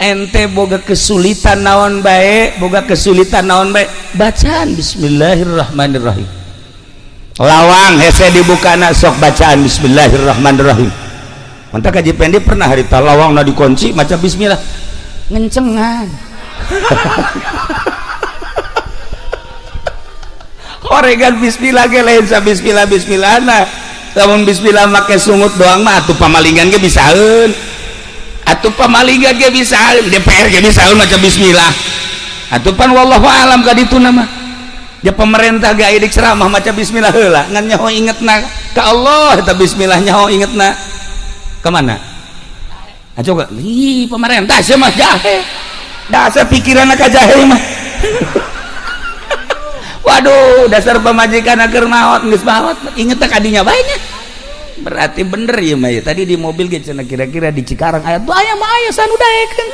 Ente boga kesulitan naon bae, boga kesulitan naon bae, bacaan bismillahirrahmanirrahim. Lawang hese dibuka na, sok bacaan bismillahirrahmanirrahim. Mantap Kaji Pendi pernah harita lawang na dikunci, maca bismillah, ngencengan. Horegan bismillah ge lain sa bismillah bismillah na. Lamun bismillah make sungut doang mah atuh pamalingan ge bisaeun. Atuh pamalingan ge bisaeun, DPR ge bisaeun maca bismillah. Atuh pan wallahu alam ka ditu nama. Ya pemerintah ge aya ceramah maca bismillah heula, ngan nyaho ingetna ka Allah eta bismillah, nyaho ingetna. Kemana? Ah, coba, ih pemerintah sih mah jahe. Dasar pikiran ka jahe mah. Waduh, dasar pamajikan keur maot, geus maot, inget ka dinya bae nya. Berarti bener ya mah ya. Tadi di mobil ge cenah kira-kira di Cikarang aya tuh, aya mah aya sanu daekeun.